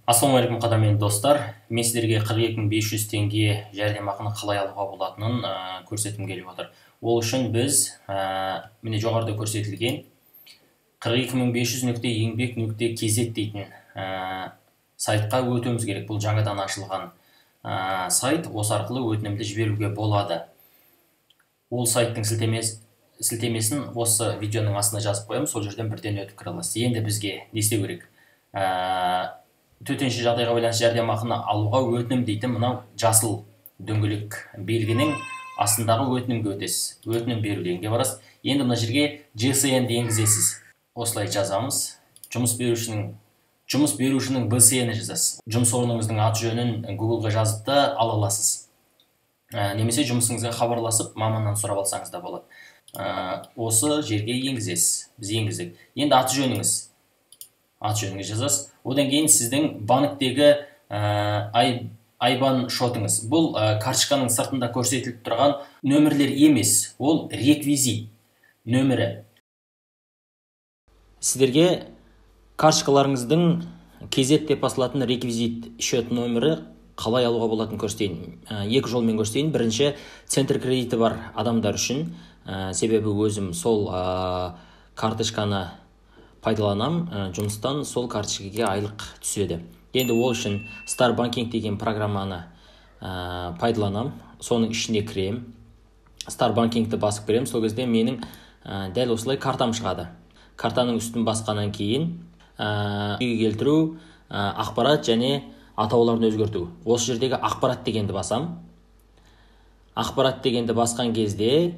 Ассалаумағалейкум, қадірменді достар. Мен сіздерге 42 500 теңге жәрдемақыны қалай алуға болатынын көрсеткім келіп отыр. Ол үшін біз міне, жоғарыда көрсетілген 42500.еңбек.kz дейтін сайтқа өтуіміз керек. Бұл жаңадан ашылған сайт. Осы арқылы өтінімді жіберуге болады. Ол сайттың сілтемесін осы видеоның астына жазып қоямын, сол жерден бірден өтіп кіре аласыз. Енді бізге не істеу керек? Төтенше жағдайға байланысты жәрдемақыны алуға өтінім дейтін мынау жасыл дөңгелек белгінің астындағы өтінімге өтесіз. Өтінім беру дегенге барасыз. Енді мына жерге ЖСН-ді енгізесіз. Осылай жазамыз. Жұмыс берушінің БСН жазасыз. Жұмыс орныңыздың аты жөнін Гуглға жазып та ала аласыз немесе жұмысыңызға хабарласып, маманнан сұрап алсаңыз да болады. Осы жерге енгізесіз. Біз енгіздік. Енді аты жөніңіз жазасыз. Одан кейін сіздің банктегі IBAN шотыңыз. Бұл карточканың сыртында көрсетіліп тұрған нөмірлер емес, ол реквизит нөмірі. Сіздерге карточкаларыңыздың KZ деп басылатын реквизит счет нөмірі қалай алуға болатынын көрсетейін. Екі жолмен көрсетейін. Бірінші, Центр кредиті бар адамдар үшін, себебі өзім сол карточканы пайдаланам, жұмыстан сол карточкаға айлық түседі. Енді ол үшін Star Banking деген программаны пайдаланам. Соның ішіне кірем, Star Bankingті басып кірем. Сол кезде менің дәл осылай картам шығады. Картаның үстін басқаннан кейін келтіру, ақпарат және атауларын өзгерту. Осы жердегі ақпарат дегенді басам. Ақпарат дегенді басқан кезде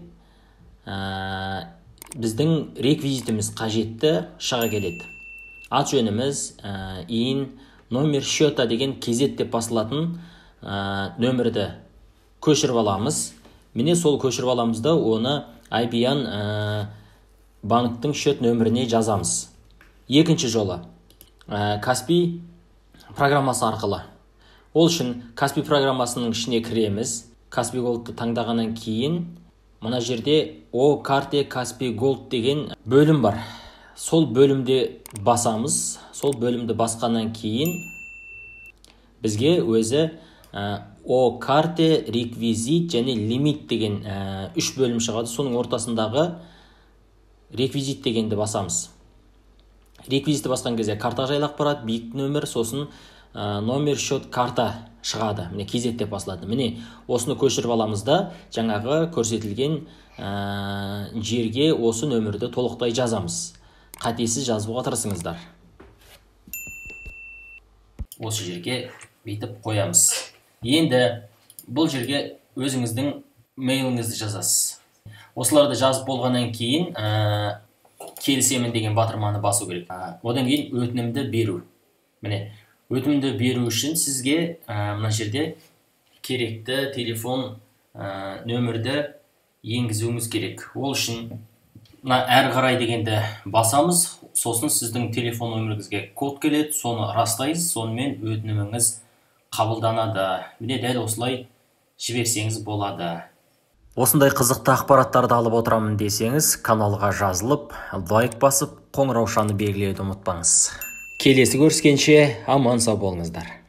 біздің реквизитіміз қажетті шыға келеді: аты жөніміз, ИИН, номер счета деген KZ деп басылатын нөмірді көшіріп аламыз. Міне, сол көшіріп аламыз да, оны IBAN банктің счет нөміріне жазамыз. Екінші жолы Каспи программасы арқылы. Ол үшін Каспи программасының ішіне кіреміз. Каспи Голдты таңдағаннан кейін мына жерде «О карте Каспи Голд» деген бөлім бар, сол бөлімде басамыз. Сол бөлімді басқаннан кейін бізге өзі «О карте», «Реквизит» және «Лимит» деген үш бөлім шығады. Соның ортасындағы «Реквизит» дегенді басамыз. Реквизитті басқан кезде карта жайлы ақпарат, БИК нөмір, сосын номер счет карта шығады. Міне, KZ деп басылады. Міне, осыны көшіріп аламыз да, жаңағы көрсетілген жерге осы нөмірді толықтай жазамыз. Қатесіз жазуға тырысыңыздар. Осы жерге бүйтіп қоямыз. Енді бұл жерге өзіңіздің мейліңізді жазасыз. Осыларды жазып болғаннан кейін «Келісемін» деген батырманы басу керек. Одан кейін өтінімді беру. Міне, өтінімді беру үшін сізге мына жерде керекті телефон нөмірді енгізуіңіз керек. Ол үшін мына «Әрі қарай» дегенді басамыз. Сосын сіздің телефон нөміріңізге код келеді, соны растайсыз. Сонымен өтініміңіз қабылданады. Міне, дәл осылай жіберсеңіз болады. Осындай қызықты ақпараттарды алып отырамын десеңіз, каналға жазылып, лайк басып, қоңыраушаны белгілеуді ұмытпаңыз. Келесі көріскенше аман сау болыңыздар.